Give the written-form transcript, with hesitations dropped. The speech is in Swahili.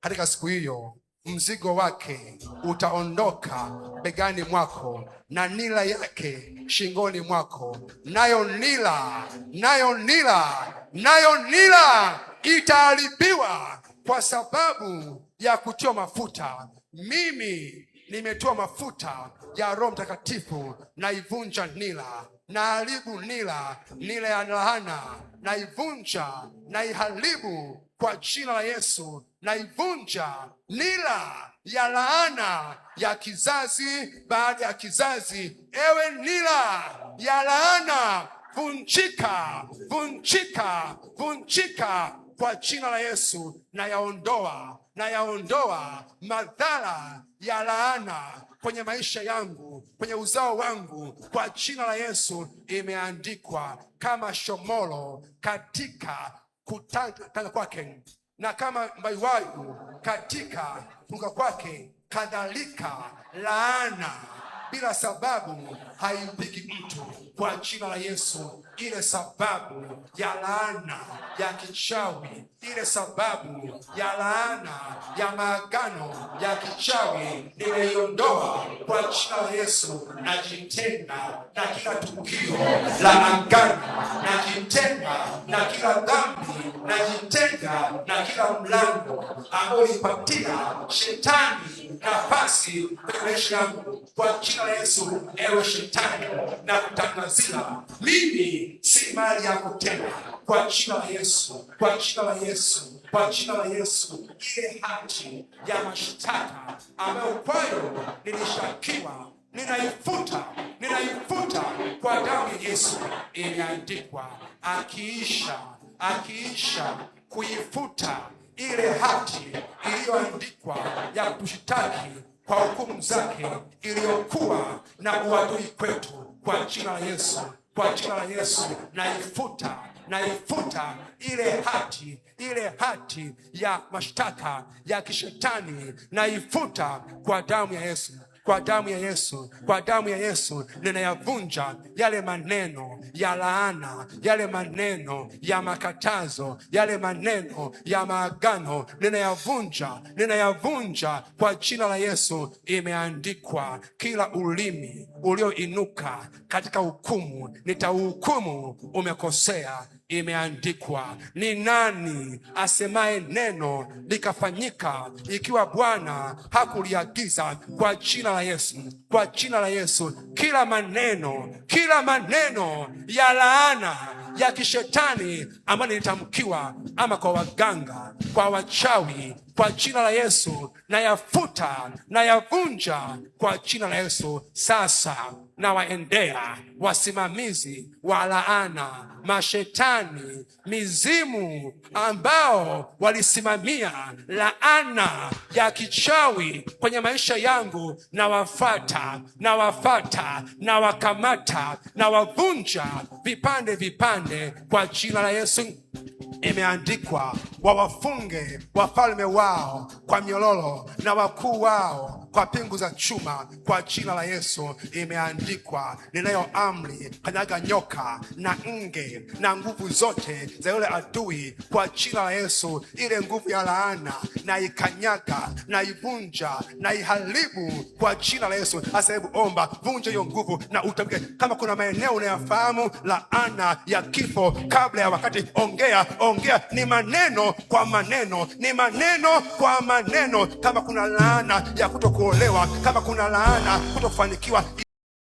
Katika siku hiyo mzigo wake utaondoka begani mwako na nira yake shingoni mwako, nayo nira, nayo nira, nayo nira itaharibiwa kwa sababu ya kutiwa mafuta. Mimi nimetiwa mafuta ya Roho Mtakatifu, naivunja nira, naharibu nira, nira ya laana naivunja, naiharibu kwa jina la Yesu, naivunja nira ya laana ya kizazi baada ya kizazi. Ewe nira ya laana, vunjika, vunjika, vunjika kwa jina la Yesu. Nayaondoa, nayaondoa madhara ya laana kwenye maisha yangu, kwenye uzao wangu, kwa jina la Yesu. Imeandikwa, kama shomoro katika kutanga kwake na kama mbayuwayu katika kuruka kwake, kadhalika laana bila sababu haimpigi mtu. Kwa jina la Yesu, ile sababu ya laana ya kichawi, ile sababu ya laana ya maagano ya kichawi nimeiondoa kwa jina la Yesu. Najitenga na kila tukio la agano, najitenga na kila dhambi, najitenga na kila mlango ambao ulipatia shetani nafasi kwenye maisha yangu kwa jina la Yesu. Ewe shetani, na kutangazia mimi si mali yako tena, kwa jina la Yesu, kwa jina la Yesu, kwa jina la Yesu. Ile hati ya mashtaka ambayo kwayo nilishtakiwa ninaifuta, ninaifuta kwa damu ya Yesu. Imeandikwa, akiisha kuifuta ile hati iliyoandikwa ya kutushitaki kwa hukumu zake iliyokuwa na uadui kwetu, kwa jina la Yesu, kwa jina la Yesu naifuta, naifuta ile hati, ile hati ya mashtaka ya kishetani naifuta kwa damu ya Yesu, kwa damu ya Yesu, kwa damu ya Yesu ninayavunja yale maneno ya laana, yale maneno ya makatazo, yale maneno ya maagano, ninayavunja, ninayavunja kwa jina la Yesu. Imeandikwa, kila ulimi ulioinuka katika hukumu nitauhukumu umekosea. Imeandikwa, ni nani asemaye neno likafanyika ikiwa Bwana hakuliagiza? Kwa jina la Yesu, kwa jina la Yesu, kila maneno, kila maneno ya laana ya kishetani ambayo nilitamkiwa ama kwa waganga, kwa wachawi, kwa jina la Yesu nayafuta, nayavunja kwa jina la Yesu. Sasa nawaendea wasimamizi wa laana, mashetani, mizimu ambao walisimamia laana ya kichawi kwenye maisha yangu, nawafata, nawafata, nawakamata, nawavunja vipande vipande kwa jina la Yesu. Imeandikwa, wawafunge wafalme wao kwa mnyororo na wakuu wao kwa pingu za chuma, kwa jina la Yesu. Imeandikwa, ninayo amri, kanyaga nyoka na nge na nguvu zote za yule adui, kwa jina la Yesu. Ile nguvu ya laana na ikanyaga na ivunja na iharibu kwa jina la Yesu. Sasa hebu omba, vunja hiyo nguvu na utamke. Kama kuna maeneo unayafahamu laana ya kifo kabla ya wakati, ongea, ongea. Ni maneno kwa maneno, ni maneno kwa maneno. Kama kuna laana ya kutokuolewa, kama kuna laana kutofanikiwa.